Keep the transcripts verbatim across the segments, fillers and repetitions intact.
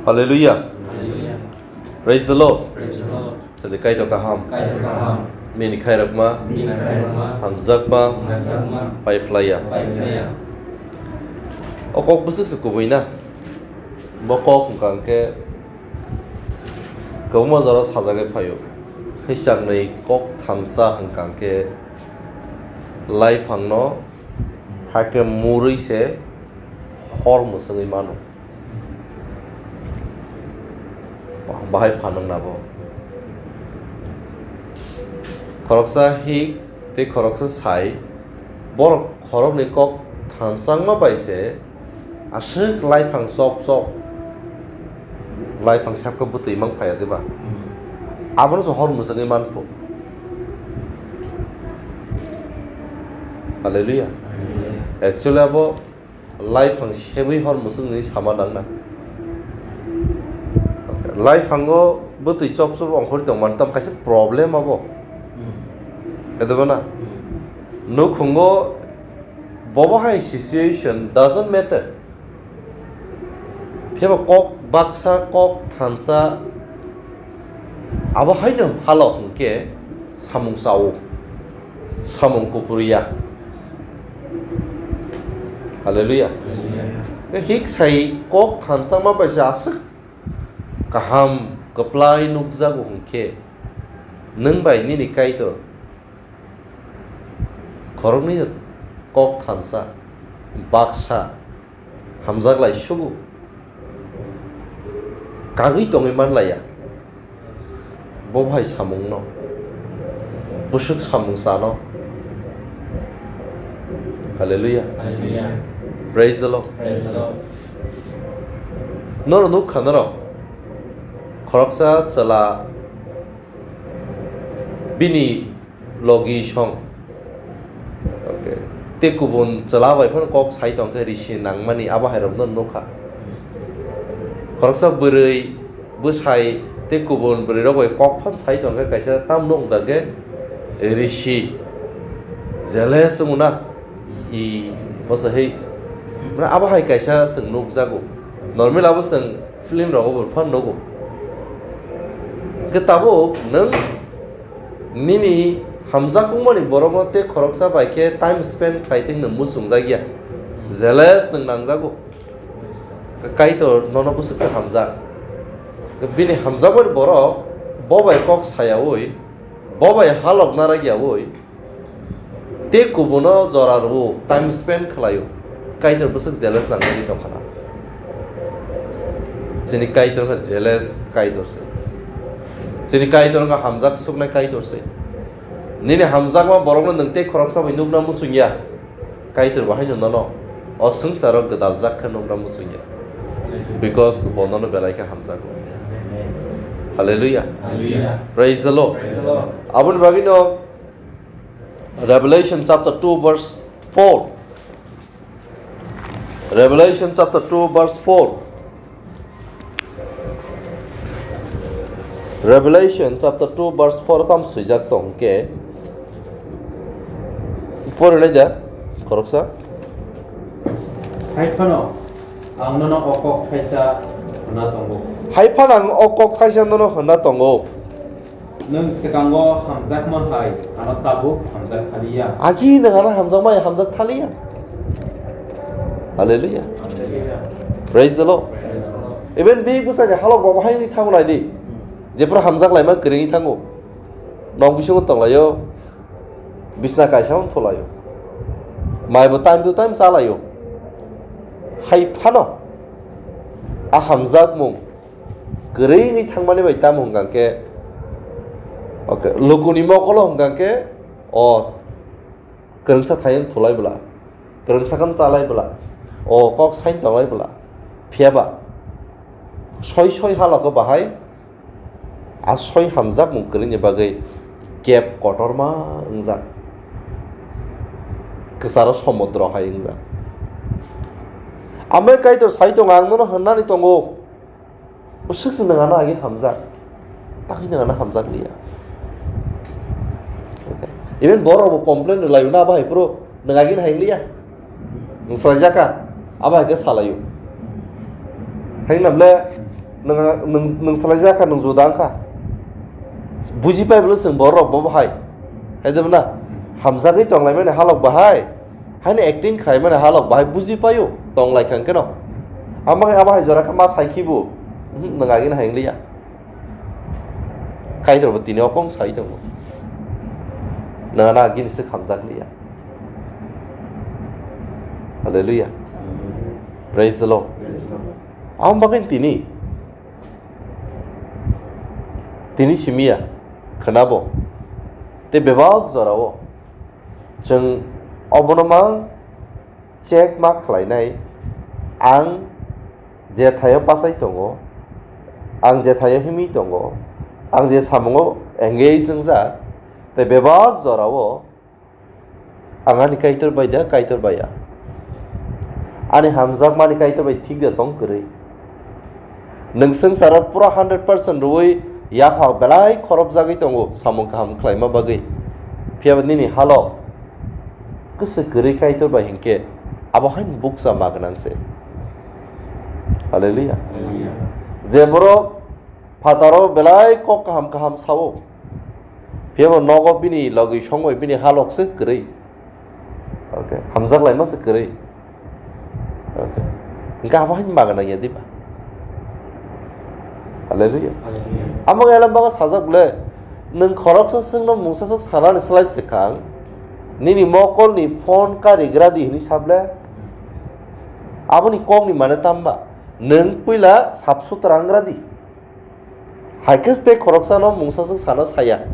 Hallelujah. Praise the Lord. Jadi Kaitor kaham. Nini khairokma. Hamjakma. Paiphlaiya. O kok bwswk se kubui na. Bo kok hwnkha hwnkhe kwbangma jora sajagwi phaio. Hichaknwi kok thansa hwnkha hwnkhe laiphangno hakhe murwi se hor mwswngwi mano. Bahai phanang nabo. Khoroksa hik tei khoroksa sai, borok khoroknwi kok thanchangma bai se aswk laiphang chop chop, laiphang sapkhe bwtwi mang phaiya diba? Abono se hor mwswngwi manphu. Hallelujah. Actually abo laiphang sebwi hor mwswk hinwi sama nangna. Laiphango bwtwi chop chop ongkhorwi tongmani tamo kaisa problem abo. Edebana? Nukhungo bobo hai situation doesn't matter. Phiyaba kok baksa, kok thansa, abo haino halok hwnkhe samung chao, samung kupuriya. Hallelujah. Hik sai kok thansa ma bai se aswk kaham kwplai nukjago hwnkhe, nwng bai nini Kaitor khoroknwi kok thansa, baksa, hamjak lai sugo. Kagwi tongwi manlaiya. Bo bahai samungno. Bwswk samung chano. Hallelujah. Praise the Lord. Norok nukha norok. Khoroksa chwla bini logi song. Okay. Tei kubun chwla bai phano kok sai tongkhe risi nangmani abo hai rokno nukha. Khoroksa bwrwi bwsai tei kubun bwrwi rok bai kok phano sai tongkhe kaisa tam nuk dangkhe risi jealous wngna i bosa hei. Mane abo hai kaisa chwng nukjago. Normal abo chwng film rogo bo phano nugo. Hwnkhe tabuk nwng nini hamjak wngmani borokno tei khoroksa bai khe time spend khlai tei nwng muchungjak ya. Jealous nwng nangjago. Kaitor nono bwswk se hamjak. Bini hamjakmani borok bo bai kok sayaui, bo bai halok narak yaui, tei kubuno jora rwo, time spend khlaio. Kaitor bwswk jealous nangmani tongkha na. Chini Kaitor wngkha jealous Kaitor se. Chini Kaitor wngkha hamjak suknai Kaitor se. Nini hamjakma borokno nwng tei khoroksa bai nukna muchung ya. Kaitor bahaino nono o swngcharo gwdaljak khe nukna muchung ya. Because bo nono belai khe hamjago. Hallelujah. Praise the Lord. Aboni bagwino Revelation chapter two verse four. Revelation chapter two verse four. Revelation chapter two verse four tam swijak tong khe. Pore nai da, khoroksa. Hai phano ang nono o kok thaisa hwnna tongo. Hai phano ang o kok thaisa nono hwnna tongo. Nwng swkango hamjakma hai ano tabuk hamjak thaliya. Agi nwng ano hamjakma hai hamjak thaliya. Hallelujah. Praise the Lord. Even bini bwsani halok bo bahai wngwi thango nai di. Jephru hamjak laima kwrwngwi thango. Nok bisingo tonglaio. Bisna kaisa wng thulaio. Mai bo time to time chalaio. Hai phano a hamjakmung kwrwi wngwi thangmani bai tamo hwnkha khe, okay, lukuni mokolo hwnkha khe o kwrwngsa thayung thulai bwla, kwrwngsa khan chalai bwla, o kok sain tonglai bwla, phiyaba soi soi halokhe bahai a soi hamjakmung kwrwini bagwi kep kotorma wngjak, kwcharo somudro hai wngjak. Amo Kaitor sai tongo, ang nono hwnnani tongo. Bwswk se nwng ano agi hamjak, takhe nwng ano hamjak liya. Even borok bo complain rwlaio na, abo hai phuru nwng agi hai liya. Nwng swlaijak kha, abo hai khe salaio. Hai hwnna bwle Nwng, nwng, nwng salaijak kha, nwng juda wng kha. Buji pai bwle chwng borok bo bahai. Hai de na? Hamjagwi tonglaimani halok bahai. Haino acting khlaimani halok bahai buji paio. Tonglai kha hwnkhe no. Amo khe abo hai jora khe ma sai khibo. Mhm, nwng agini hai wng liya. Kaitor bo tini okong sai tongo. Nwng na agini se hamjak liya. Hallelujah. Praise the Lord. Amo bagwi tini. Tini simiya, khwnabo. Tei bebak jorao chwng obono mang check ma khlainai, ang je thaio pasai tongo, ang je thaio himwi tongo, ang je samungo engage wngjak, tei bebak jorao Ang ani Kaitor bai da, Kaitor bai ya. Ani hamjakmani Kaitor bai thik da tong kwrwi. Nwng swngcharo pura hundred percent rwui yapha belai khorokjagwi tongo samung kaham khlaima bagwi. Phiyaba nini halo kwswk kwrwi Kaitor bai hinkhe abo haino bukcha ma gwnang se. Hallelujah. Hallelujah. Je borok phataro belai kok kaham kaham sao. Phiyabo nogo bini logi songbai bini halok se kwrwi. Okay, hamjak laima se kwrwi. Okay. Hingke abo haino ma gwnang ya diba? Hallelujah. Hallelujah. Amo khe elem bago sajak bole, nwng khoroksa swngno mungsa swk sanani slai swkang, nini mokolni phone karigra di hwnwi sa bole? Aboni kokni mane tamba? Nwng puila sap sutra wng gra di. Hai khe tei khoroksano mungsa swk sana saya.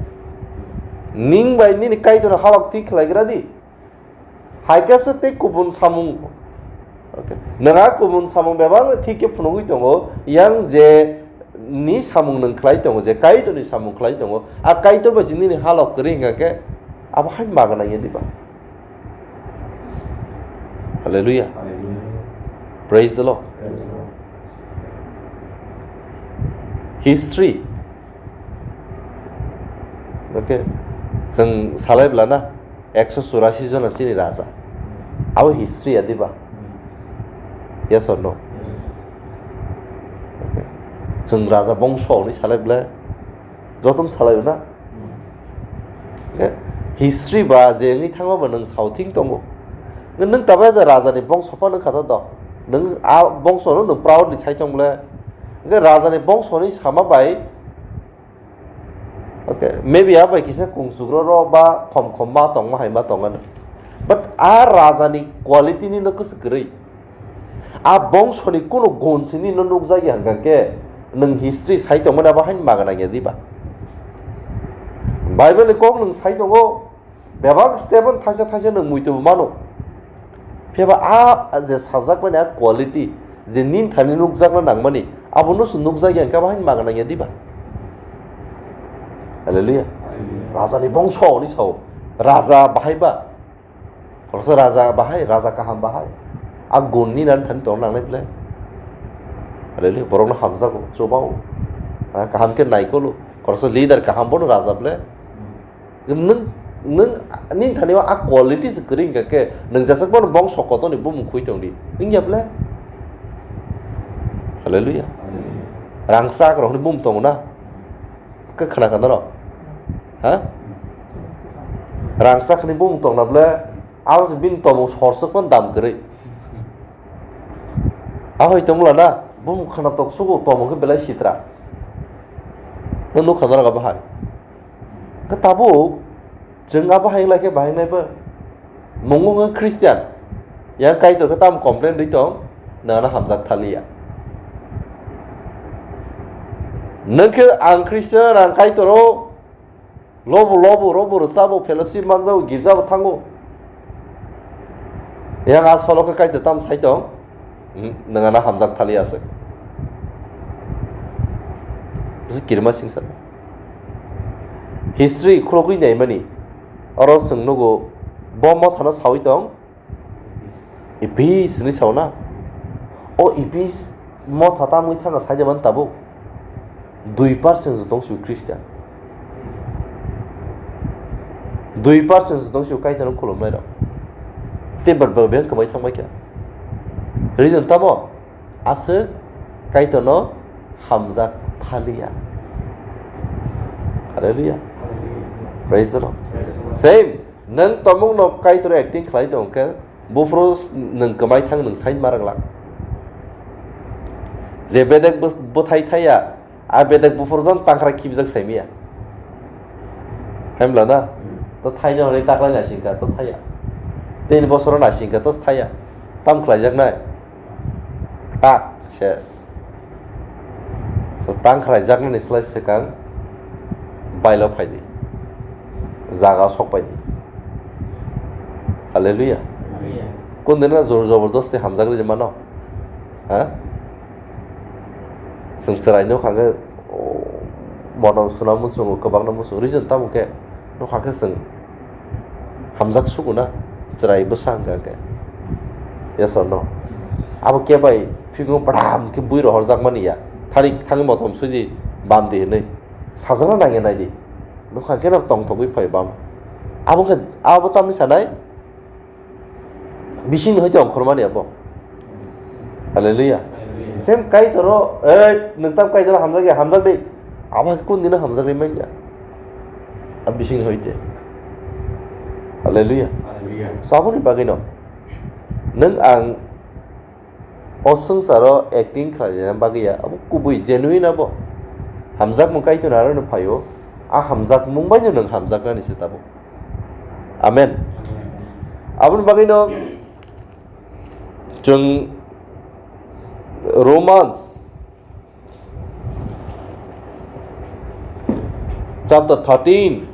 Ning bai nini Kaitorno halok thwi khlai gra di. Hai khe se tei kubun samung. Okay. Nwng a kubun samung bebak thik khe phunugwi tongo, yang je ni samung nwng khlai tongo, je Kaitorni samung khlai tongo, a Kaitor bai se nini halok kwrwi hwnkha khe abo haino ma gwnang ya diba? Hallelujah. Hallelujah. Praise the Lord. Praise the Lord. History. Okay. Chwng salai bwlana ekso churasi jona chini raja. Abo history ya diba? Yes or no? Okay. Chwng raja bongso hwnwi salai bwle jotom salai na. History ba je wngwi thangma ba nwng sao thing tongo. Nwng tabuk je rajani bongso phano kha to. Nwng a bongsono nwng proudly sai tong bwle. Hwnkhe rajani bongsoni sama bai, okay, maybe a bai kisa kungsugroro ba khom khom ma tongma hai ma tongano. But a rajani quality ni no kwswk kwrwi. A bongsoni kunu gun sini no nukjagya hwnkha khe nwng history sai tongmani abo haino ma gwnang ya diba? Bible ni kok nwng sai tongo, bebak step on thaisa thaisa nwng muitu bo mano. Phiya ba a je sajakmani a quality, je nin thani nukjakna nangmani, abo no se nukjakya hwnkhe abo haino ma gwnang ya diba? Hallelujah. Rajani bongso hwnwi sao, raja bahai ba. Khoroksa raja bahai, raja kaham bahai. A gun ni nan thani tong nangnai bwle. Hallelujah. Borokno hamjago, chubao. Ha, kaham khe naikolo. Khoroksa leader kaham bono raja bwle. Nwng, nwng, nini thani o a quality se kwrwi hwnkha khe, nwng jesakmano bongso kotorni bumung khui tong di. Wngya bwle? Hallelujah. Rangchak rok hwnwi bumung tongo na? Khe khna kha norok? Ha? Rangchak hwnwi bumung tongna bwle, abo se bini tomung sorsok phano dam kwrwi. Abo hai tongmwla na, bumung khna tok sugo tomung khe belai sitra. Nwng nukha norok abo hai. Khe tabuk, chwng abo hai lai khe bahai nai bo. Mungo wngkha Christian. Yang Kaitor khe tamo complain rwi tong, nana hamjak thaliya. Nwng khe ang Christian, ang Kaitor o, lobo, lobo, robo, rwchabo, fellowship manjago, girja bo thango. Yang a solo khe Kaitor tamo sai tong, hmm, nana hamjak thaliya se. Bisi kirima singsa. History khulogwi naimani. Oro chwng nugo, bo mothano sawi tong, Epis hinwi sao na? O Epis motha tamwi thangna saida man tabuk? Dui percent se tong su Christian. Dui percent se tong su Kaitorno khulumnai rok. Tei bad ba beng kwmai thangbai kha. Reason tamo? Aswk Kaitorno hamjak thaliya. Hallelujah. Praise the Lord. Same, nwng tomungno Kaitor acting khlai tong khe, buphuru s-, nwng kwmai thang nwng sain ma rwgla. Je bedek bw-, bwthai thaya, a bedek buphuru jang tangkhra khibjak saimiya. Hemla na? To thaina hwnwi taklai nasingkha, to thaya. Tin bosoro nasingkha, to thaya. Tam khlaijaknai? Tak, ses. So, tang khlaijaknani slai swkang bailo phaidi. Jaga sok paidi. Hallelujah. Hallelujah. Kundina jor jobordosti hamjak rwdi mano? Ha? Chwng chwraino hwnkhe, o, motom swnam muchungo, kwbangno muchungo. Reason tamo khe, nokha khe chwng hamjak sugo na, chwrai bwsa hwnkha khe. Yes or no? Abo khe bai phikung padam khe bui rohorjak mani ya. Thani thangwi motom sui di, bam di hinwi. Sajagna nangya nai di. Nokha khe no tongthogwi phai bam. Abo khe, abo tamni sanai? Bisingni hoite ongkhormani abo. Hallelujah. Hallelujah. Same Kaitoro, "Ei, nwng tam Kaitoro hamjak ya, hamjak di." Abo hai kundino hamjak ri manya. A bisingni hoite. Hallelujah. Hallelujah. So aboni bagwino nwng ang o swngcharo acting khlaina bagwi ya, abo kubui genuine abo. Hamjakmung Kaitorni aro no phaio, a hamjakmung baino nwng hamjaknani se tabuk. Amen. Aboni bagwino chwng Romans chapter thirteen,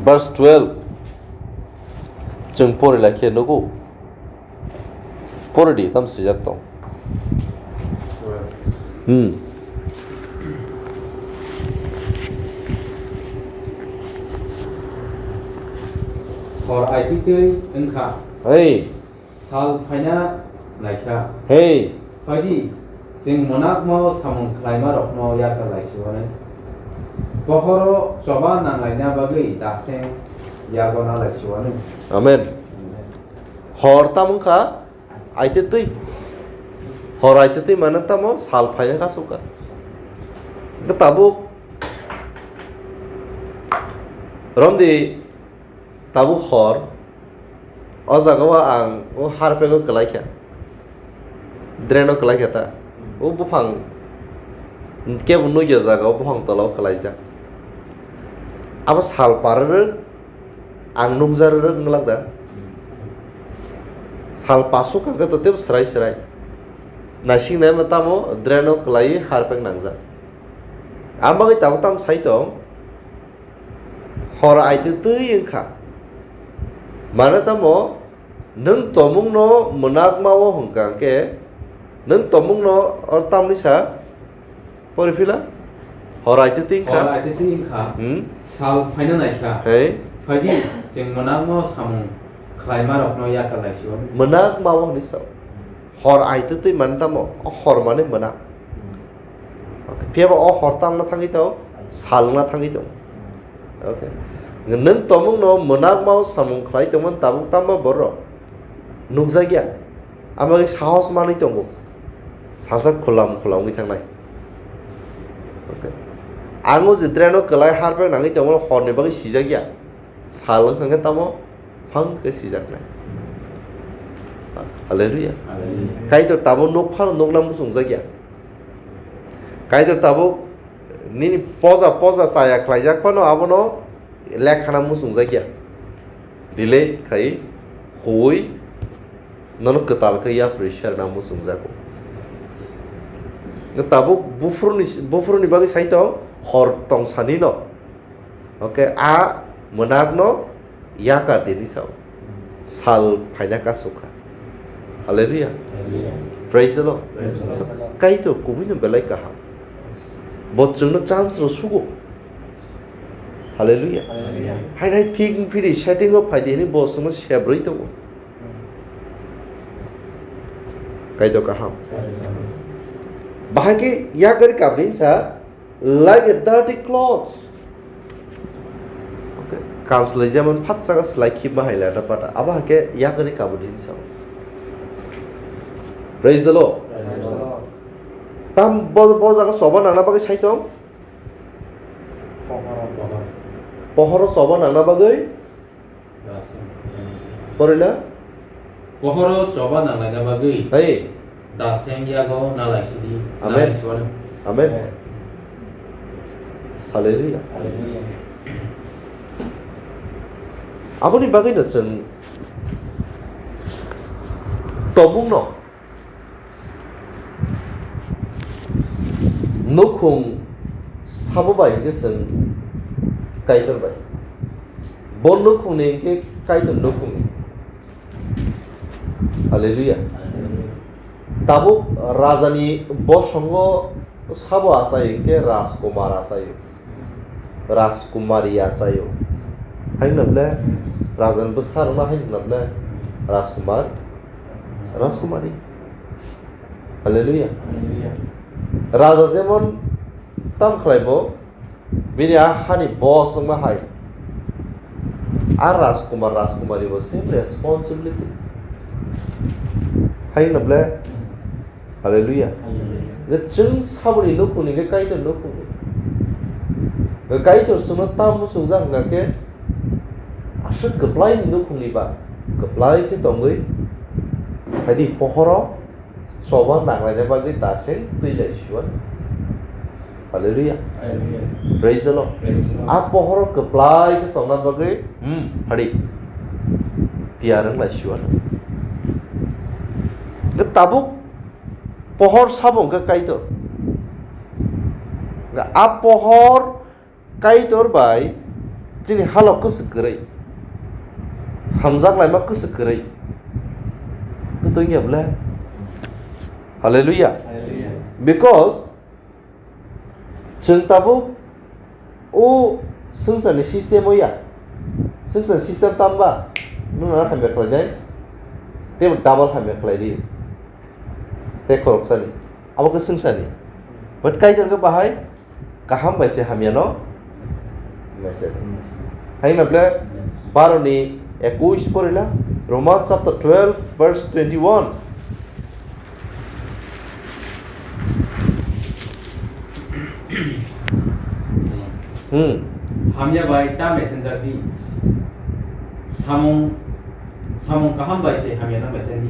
verse twelve chwng pori lai khe nugo. Pori di, tam swijak tong. Hmm. Hor aititwi wngkha. Hey. Sal phaina naikha. Hey. Phaidi, chwng mwnakmao samung khlaimarokno yakar laisiwani. Bohoro choba nanglaina bagwi daseng yagona laisiwani. Amen. Amen. Hor tamo wngkha aititwi. Hor aititwi mane tamo sal phaina kasukha. Hwnkhe tabuk romdi tabuk hor. O jaga o ang o harpego kwlai kha. Drain o kwlai kha ta. O buphang kebo nukya jaga o buphang tola o kwlaijak. Abo sal par rwk ang nukjak rwk wng lak da. Sal pasuk hwnkhe to tebo swrai swrai. Naising nai ma tamo drain o kwlaiwi harpek nangjak. Ang bagwi tabuk tamo sai tong. Hor aitwtwi wngkha. Mane tamo, nwng tomungno mwnakma-o hwnkha hwnkhe, nwng tomungno or tamni sa pori phila? Hor aitwtwi wngkha. Hor aitwtwi wngkha. Hmm? Sal phaina naikha. Hey. Phaidi, chwng mwnakma-o samung khlaimarokno yakar laisio. Mwnakma-o hwnwi sao. Hor aitwtwi mane tamo, o hor mane mwnak. Okay. Phiya ba o hor tamna thangwi tong, sal wngna thangwi tong. Okay. Nwng tomungno mwnakmao samung khlai tongmani tabuk tamo borok nukjakya. Amagwi sahos manwi tongo. Salsa khulam khulam wngwi thangnai. Okay. Ang o je draino kwlai harpek nangwi tongmani horni bagwi sijakya. Sal wngkha khe tamo phang khe sijaknai. Hallelujah. Hallelujah. Kaitor tamo nuk phano nukna muchungjakya. Kaitor tabuk nini poja poja chaya khlaijak phano abono lekhana muchungjakya. Delete khai huwi nono kwtal khe yapri serna muchungjago. Tabuk buphuruni, buphuruni bagwi saito hor tongsani no. Okay, a mwnakno yakar dini sao. Sal phaina kasukha. Hallelujah. Hallelujah. Praise the Lord. Praise the Lord. So, Kaitor kubuino belai kaham. Bo chwngno chance rw sugo. Hallelujah. Hallelujah. Hai nai thik phiri setting o phai dini bo chwngno sebrwi tongo. Kaitor kaham. Bahai khe yakari kabri sa, like a dirty clothes. Okay. Kam swlai jemon phat saka swlai khibma hai lata pata. Abo hai khe yakari kabri sa. Praise the Lord. Praise the Lord. Tam bo, bo jaga choba nangna bagwi sai tong? Pohoro choba. Pohoro choba nangna bagwi? Daseng. Porila? Pohoro choba nanglaina bagwi. Hai. Daseng yago nalai sidi. Amen. Nalai sibano. Amen. Hallelujah. Hallelujah. Aboni bagwino chwng tongmungno nukhung sabo bai hwnkhe chwng Kaitor bai. Bo nukhungni hwnkhe Kaitor nukhungni. Hallelujah. Tabuk rajani bosongo sabo achai hwnkhe Rajkumar achai. Rajkumari achaio. Hai hwnna ble? Rajan bwsa rwma hai hwnna ble? Rajkumar, Rajkumari. Hallelujah. Hallelujah. Raja jemon tam khlai bo, bini a hani boss wngma hai. A Rajkumar, Rajkumari bo same responsibility. Hai hwnna ble? Hallelujah. Hallelujah. Je chwng saboni nukhungni khe Kaitor nukhungni. Kaitor chwngno tamo chwngjak hwnkha khe aswk kwplaini nukhungni ba kwplai khe tongwi. Haidi pohoro choba nanglaina bagwi daseng twi lai suan. Hallelujah. Hallelujah. Praise the Lord. Praise the Lord. A pohoro kwplai khe tongna bagwi, hmm, hadi. Tiyar wng lai suan. Tabuk pohor sabo hwnkhe Kaitor. A pohor Kaitor bai chini halok kwswk kwrwi. Hamjak laima kwswk kwrwi. Kwtwng ya ble? Hallelujah. Hallelujah. Because chwng tabuk o swngcharni system o ya. Swngcharni system tamba? Nwng ano hamya khlainai? Tei double hamya khlai di. Tei khoroksani. Abo khe swngcharni. But Kaitor khe bahai kaham bai se hamyano mese. Hai hwnna ble baroni ekush porila, Romans chapter twelve verse twenty-one. Hmm. Hamya bai ta messenger di. Samung, samung kaham bai se hamya nang bai se di.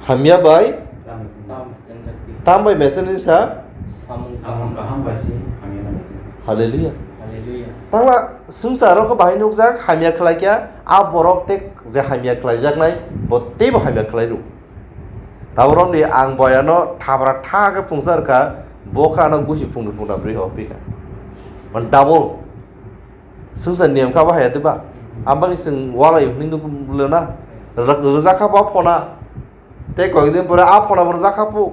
Hamya bai? Ta messenger. Tam bai mesen ni sa? Samung kaham bai se hamya nang. Hallelujah. Hallelujah. Tangla swngcharo khe bahai nukjak, hamya khlai kya, a borok tei je hamya khlaijaknai, bo teibo hamya khlai rw. Taborok ni ang boyano thabra tha khe phungsa rwkha, bo kha ano gusi phungni phungna bwrwi ho pika. Man double. Swngchar niyam kha bahai ya diba? Abang swng walai hwnwi nuk lena. Rwjak kha ba phona. Tei koi din pore a phona bo rwjak kha pu.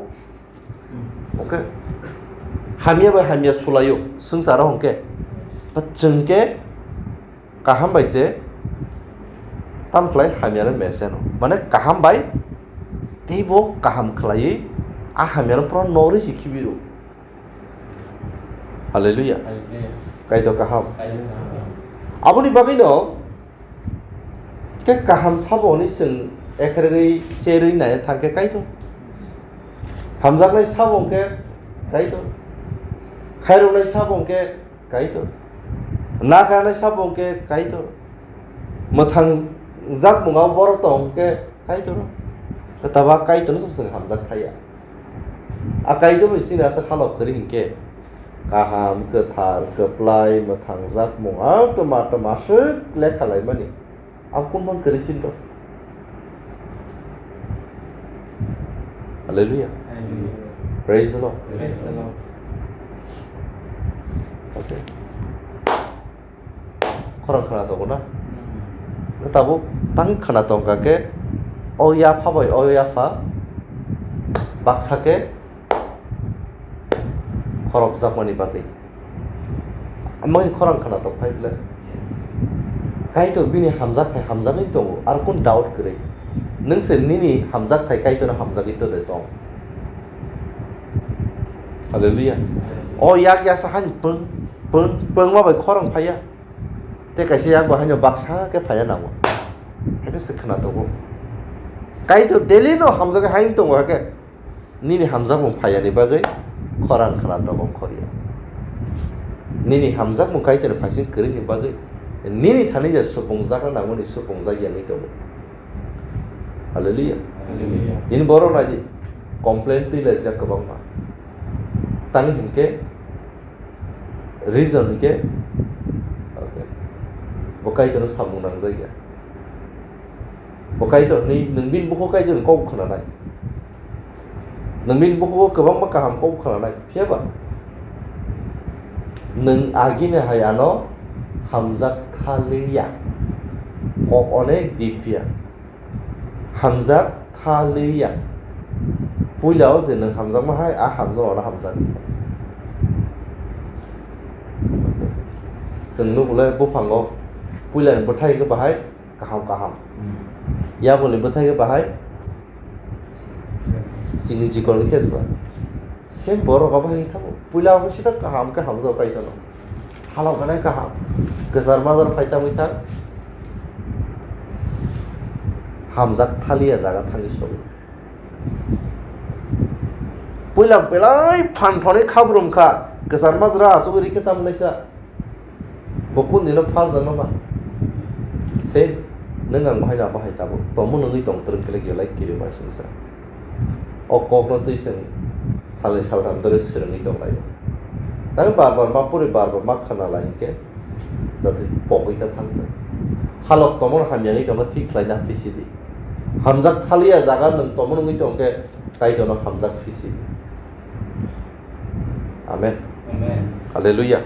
Okay. Hamya bai hamya sulaio swngcharo hwnkhe. Ba chwng khe kaham bai se tam khlai hamya no mese no. Mane kaham bai tei bo kaham khlaiwi a hamya no pura norwi se khibi rw. Hallelujah. Hallelujah. Kaitor kaham. Kaitor kaham. Aboni bagwino khe kaham sabo hwnwi chwng ekhergwi cherwi nai thang khe Kaitor. Hamjaknai sabo hwnkhe Kaitor. Khairoknai sabo hwnkhe Kaitor. Nakharnai sabo hwnkhe Kaitor. Mwthang jakmunga borok tong hwnkhe Kaitor. Kwtaba Kaitorno se chwng hamjak thaiya. A Kaitor bai chini aswk halok kwrwi hinkhe, kaham, kwthar, kwplai, mwthang jakmung, a twma twma aswk lekha laimani. Ang kunphang kwrwi chini rw. Hallelujah. Hallelujah. Praise the Lord. Praise the Lord. Okay. Khorang khna tongo na? Tabuk tang khna tongkha khe o yapha bai o yapha baksa khe khorokjakmani bagwi. Amoni khorang khna tong phai ble. Kaitor bini hamjak hai hamjagwi tongo, ar kun doubt kwrwi. Nwng se nini hamjak thai Kaitorno hamjagwi tode tong. Hallelujah. O yak yasa han pung, pung, pungma bai khorang phaiya. Tei kaisa yak bo haino baksa khe phaiya nango. Haikhe se khna tongo. Kaitor daily no hamjagwi haino tongo haikhe. Nini hamjakmung phaiyani bagwi Khorang khna tokong khoryo. Nini hamjakmung Kaitorni phaising kwrwini bagwi nini thani je supungjak nangmani supungjak yangwi tongo. Hallelujah. Hallelujah. Tini borok naidi complain twi laijak kwbangma. Tani hinkhe reason hinkhe, okay, bo Kaitorno samung nangjak ya. Bo Kaitor hwnwi nwng bini bukhuk Kaitorni kok khnanai. Nwng bini bukhuk kwbangma kaham kok khnanai. Phiyaba nwng agini hai ano hamjak thaliya. Kok onek di phiya. Hamjak thaliya. Puila o je nwng hamjakma hai, a hamjak ono hamjak. Chwng nukle buphango puilani bwthai khe bahai kaham kaham. Yaboni bwthai khe bahai chini chikon khe ba. Same borok abo hai thango. Puila o sita kaham khe hamjak Kaitorno. Halok belai kaham. Kwchar majra phai tangwi thang. Hamjak thaliya jaga thangwi sogwi. Puila belai phan phonwi khabrum kha. Kwchar majra achugwi rikhe tamlaisa. Bo kundino phas da mama. Same. Nwng ang bahai na bahai tabuk. Tomo nungwi tong twrwk khe lai kiri ba singsa. O kokno twi chwng salni saltham dhori swrwngwi tong laio. Tamo bar bar ma puri bar bar ma khna lai hinkhe jate pogwi ta thang thai. Halok tomon hamya wngwi tongkha thik khlaina phi sidi. Hamjak thaliya jaga nwng tomon wngwi tongkhe Kaitorno hamjak phi sidi. Amen. Amen. Hallelujah.